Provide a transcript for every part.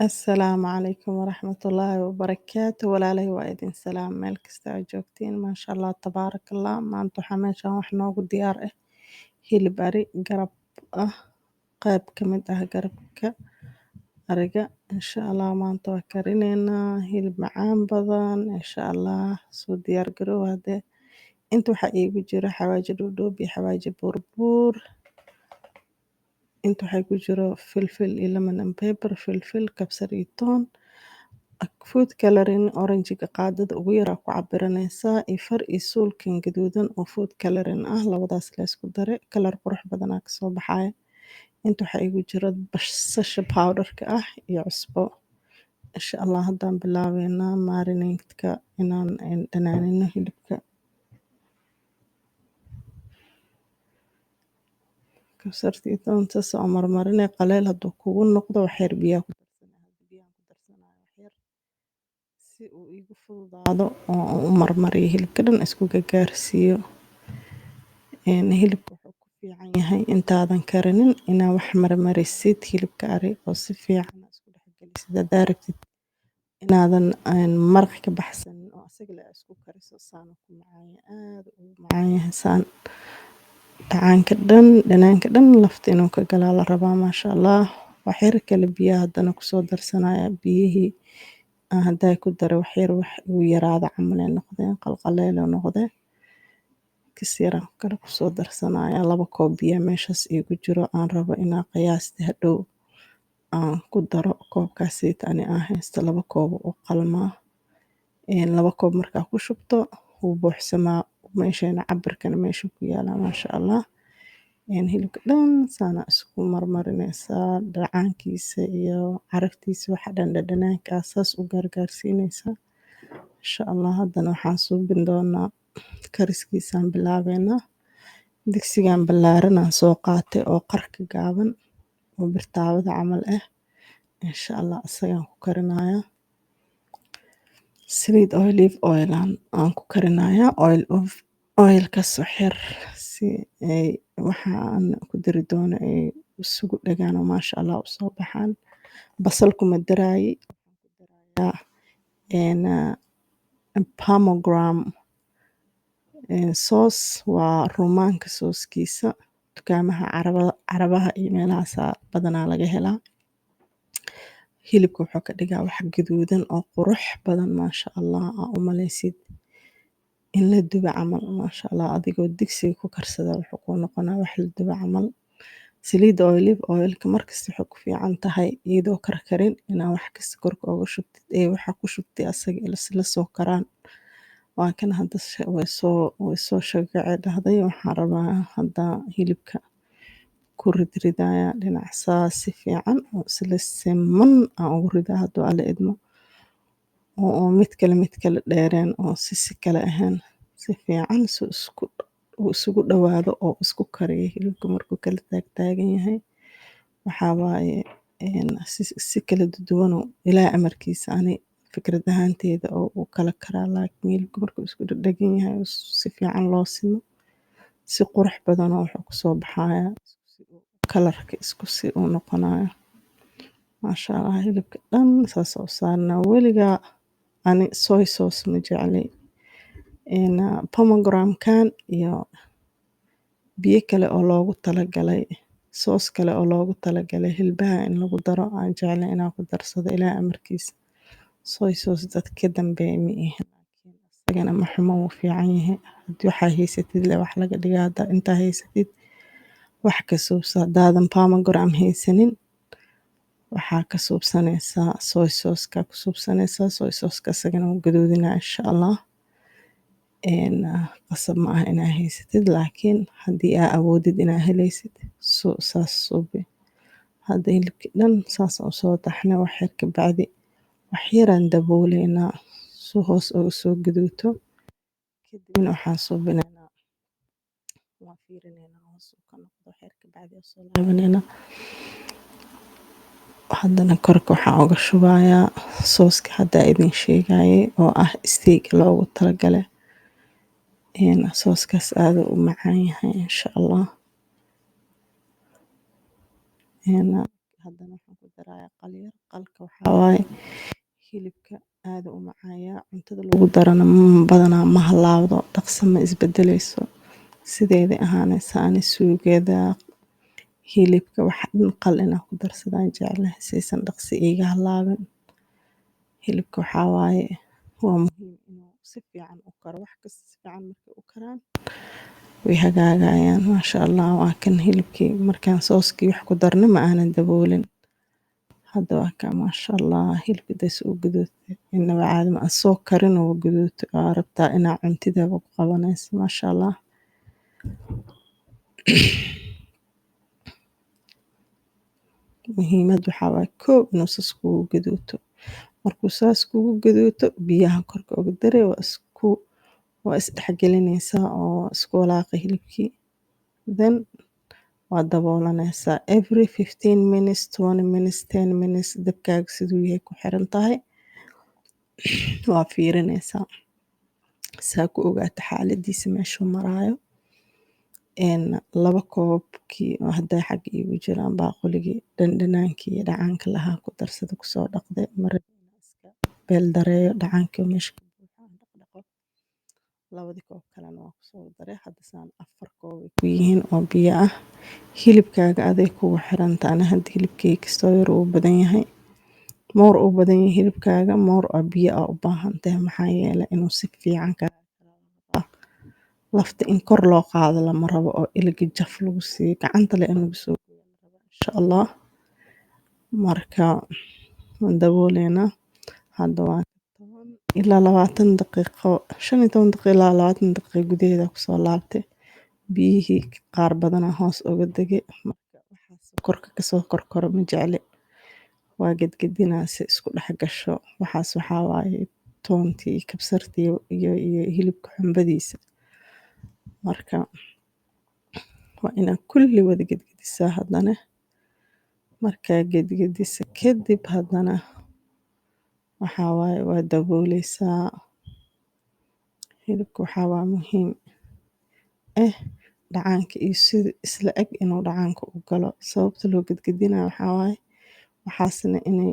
Assalaamu calaykum waraxmatullaahi wabarakaatu. Walaalahay, waa idin salaam meel kasta aad joogtiin. Maasha Allah, tabaaraka Allah. Maanta waxaa meeshan wax noogu diyaar ah hilib ari garab ah, qayb ka mid ah garabka ariga. Insha Allah maanta waa karineynaa hilib macaan badan. Insha Allah soo diyaar garoow. Hadee inta waxaa iigu jira xawaaji dhuudhuub iyo xawaaji buurbuur. Inta waxaa ku jiro filfil iyo lemon and pepper, filfil, kabsar iyo toon, food coloring orange-ga qaadada ugu yaraa ku cabiranaysaa, iyo far iyo suulkan gaduudan oo food coloring ah. Labadaas la isku daray, kalar qurux badanaa kasoo baxaya. Inta waxaa iigu jiro basasha powderka ah iyo cusbo. Insha Allah haddaan bilaabeynaa marinate-ka, inaan dhanaanino hilibka. Kabsarta iyo toonta soo marmarinay. Qaleel hadduu kugu noqdo, wax yar biyaa ku darsanay. Hadda biyaan ku darsanaya wax yar si uu iigu fududaado oo aan u marmariyo hilibka dhan, isku gagaarsiiyo. Hilibka wuxuu ku fiican yahay intaadan karinin inaa wax marmarisid hilibka ari oo si fiican isku dhexgelisid. Haddaa rabtid inaadan maraq ka baxsanin oo asaga le isku kariso, saan ku macaan yahay, aad ugu macaan yahay saan. Dhacaanka dhan, dhanaanka dhan lafta inuu ka galaa la rabaa. Maasha Allah, wax yar kale biyaha haddana kusoo darsanaya. Biyihii aan haddaa ku daray wax yar wax ugu yaraada camal ay noqdeen, qalqaleel noqdeen. Kis yaraan kale kusoo darsanaya. 2 koob biya meeshaas iigu jiro aan rabo inaa qiyaasti hadhow aan ku daro. Koobkaasita ani aan haysto 2 koob u qalmaa. 2 koob markaa ku shubto, wuu buuxsamaa. Meeshana cabirkana meesha ku yaalaa. Maasha Allah, hilibka dhan saana isku marmarinaysaa, dhacaankiisa iyo caraftiisa, waxa dhan dhadhanaanka saas u gaargaarsiinaysaa. Insha Allah haddana waxaan suubin doonaa, kariskiisaan bilaabeynaa. Digsigan ballaaran aan soo qaatay oo qarka gaaban oo birtaawada camal ah, insha Allah isagaan ku karinayaa. Saliid olive oil aan ku karinayaa. Oil of oilkaas wax yar si ay waxa aan ku dari doono ay isugu dhagaan oo maasha Allah usoo baxaan. Basal kuma daraayi. Pomegranate sauce waa rumaanka sooskiisa. Dukaamaha carabaha iyo meelahaasaa badanaa laga helaa. Hilibka wuxuu ka dhigaa wax gaduudan oo qurux badan, maasha Allah, aa u malaysid in la duba camal. Maasha Allah, adigoo digsiga ku karsada wuxuu kuu noqonaa wax la duba camal. Saliidda olive oilka markasta waxay ku fiican tahay iyadoo karkarin inaa wax kasta korka uga shubtid ee waxa ku shubtay asaga isla soo karaan. Waa kan hadda way soo shagacay dhahday. Waxaan rabaa hadda hilibka ku ridridaya dhinac saas, si fiican oo isla siman aan ugu ridaa hadduu Alla idmo, oo mid kale dheereen oo si kale ahayn, si fiican si isku uu isugu dhawaado oo isku kariyo. Hilibka markuu kala taagtaagan yahay, waxaa waaye si kala duwan oo Ilaah amarkiisa, ani fikrad ahaanteyda, oo uu kala karaa. Laakiin hilibka markuu isku dhadhagan yahay oo si fiican loo simo, si qurux badan oo wuxuu kusoo baxayaa kalarka isku si uu noqonayo. Maasha Allah, hilibka dhan saas u saarnaa. Weligaa ani soy sauce ma jecli. Pomegranate-kan iyo biyo kale oo loogu talagalay, soos kale oo loogu talagalay hilbaha in lagu daro aan jeclay inaan ku darsado. Ilaah amarkiisa, soy sauce dadka ka dambeeya ma ihin, isagana ma xumo, wuu fiican yahay. Haddii waxaa haysatid le wax laga dhigaa, haddaa intaa haysatid wax ka suubso. Haddaadan pomegranate haysanin, waxaa ka suubsanaysaa soy sauce-ka ku suubsanaysaa. Soy sauce-ka isagana wuu gaduudinaa, insha Allah. Qasab ma aha inaa haysatid, laakiin haddii aa awoodid inaa helaysid, saas suubi. Hadda hilibkii dhan saas u soo taxnay. Wax yar ka bacdi wax yaraan dabooleynaa si hoos uga soo gaduuto. Kadibna waxaan suubinaynaa, waan fiirinaynaa hoos uu ka noqdo. Wax yar ka bacdi oo soo laabaneynaa. Haddana korka waxaan uga shubayaa sooska hadda idin sheegayay oo ah steak loogu talagalay. Sooskaas aad u macaan yahay, insha Allah. Haddana waxaan ku darayaa qal yar. Qalka waxaa waaye hilibka aad u macaaya, cuntada lagu darana badanaa ma halaawdo, dhaqso ma isbedeleyso, sideeda ahaanaysa. Ani suugada hilibka waxa dhan qal inaan ku darsadaan jeclahay saysan dhaqsi iiga halaabin. Hilibka waxaa waaye waa muhiim inuu si fiican u karo. Wax kasta si fiican markay u karaan way hagaagayaan, maasha Allah. Waa kan hilibkii markaan sooskii wax ku darnay, ma aanan daboolin. Hadda waa kaa, maasha Allah, hilibka das u gaduutay, inaba caadi ma aan soo karin oo gaduutay, waa rabtaa inaa cuntidaba ku qabanayso, maasha Allah. Muhiimad waxaa waaye koow inuu saas kugu gaduuto. Markuu saas kugu gaduuto, biyaha korka uga daray, waa isdhexgelinaysaa oo isku walaaqay hilibkii, then waa daboolanaysaa every 15 minutes, 20 minutes, 10 minutes, dabkaaga siduu yahay ku xiran tahay. Waa fiirinaysaa saa ku ogaata xaaladiisa meeshuu maraayo. 2 koobkii oo hadda xagga iigu jiraan baaquligii dhandhanaankii iyo dhacaanka lahaa ku darsada, kusoo dhaqday. Mar iska beeldareeyo dhacaankii oo meesha ka buuxa aan dhaqdhaqo. Labadii koob kalena waa kusoo daray. Hadda saan 4 koob ay ku yihiin oo biyo ah. Hilibkaaga aday kugu xiranta. Ana hadda hilibkayga kastoo yar uu badan yahay, moor uu badan yahay hilibkaaga, moor oo biyo ah u baahan tahay, maxaa yeelay inuu si fiican kaaga lafta in kor loo qaado lama rabo oo iliga jaf lagu siiyo, gacanta le in lagu soo gooyo la rabaa, insha Allah. Marka waan dabooleynaa. Hadda waa 10 ilaa 20 daqiiqo, 15 daqiiqo ilaa 20 daqiiqo gudaheeda kusoo laabtay. Biyihii qaar badanaa hoos uga degay, marka waxaas korka kasoo korkoro ma jecli. Waa gedgedinaa si isku dhex gasho. Waxaas waxaa waaye toontii, kabsartii iyo hilibka xumbadiisa. Marka waa inaa kulli wada gedgedisaa. Haddana markaa gedgedisa kadib, haddana waxaa waaye waa dabooleysaa. Hilibka waxaa waa muhiim dhacaanka iyo sida isla eg inuu dhacaanka u galo. Sababta loo gedgedinayo waxaa waaye waxaasna inay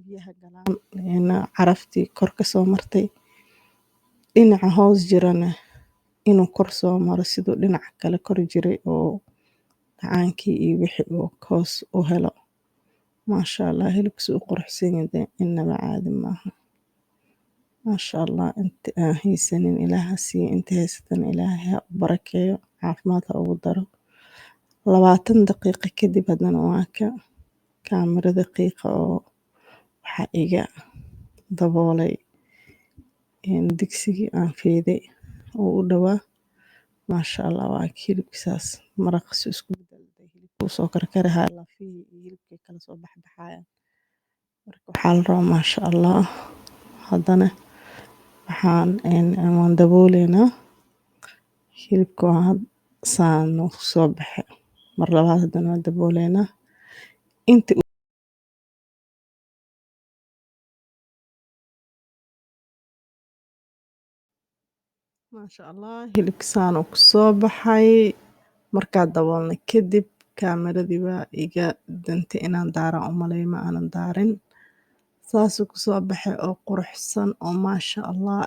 biyaha galaan, caraftii kor kasoo martay dhinaca hoos jirana inuu kor soo maro, siduu dhinaca kale kor jiray oo dhacaankii iyo wixii uu hoos u helo. Maasha Allah, hilibka si u quruxsan yahay inaba caadi maaha, maasha Allah. Inta aan haysanin Ilaah ha siiyo, inta haysatana Ilaahay ha u barakeeyo, caafimaad ha ugu daro. 20 daqiiqo kadib haddana waa ka kaamirada qiiqa oo waxaa iga daboolay digsigii aan fiiday oo u dhawaa. Maasha Allah, waa hilibka saas maraqa si isku bedelay, hilibka uu soo karkarahaya, lafihii iyo hilibkii kala soo baxbaxayaan. Marka waxaa la rabaa, maasha Allah, haddana waxaan waan dabooleynaa. Hilibka waa saan soo baxay. Mar labaad haddana waan dabooleynaa inta. Maasha Allah, hilibka saan uu kusoo baxay markaa daboolnay kadib. Kaameradii baa iga dantay inaan daaran u malay, ma aanan daarin. Saasuu kusoo baxay oo quruxsan oo maasha Allah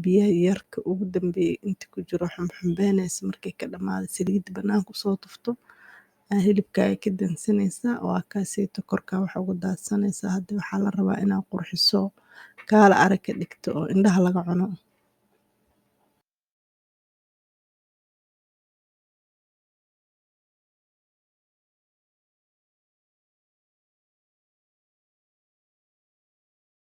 biyaha yarka ugu dambeeyay inta ku jiro xumxumbeynaysa markay ka dhamaaday, saliidda banaanka usoo tufto, aa hilibkaaga ka dansanaysaa. Waa kaaseyto korkaa waxa ugu daadsanaysaa. Hadda waxaa la rabaa inaad qurxiso, kaala arag ka dhigto oo indhaha laga cuno.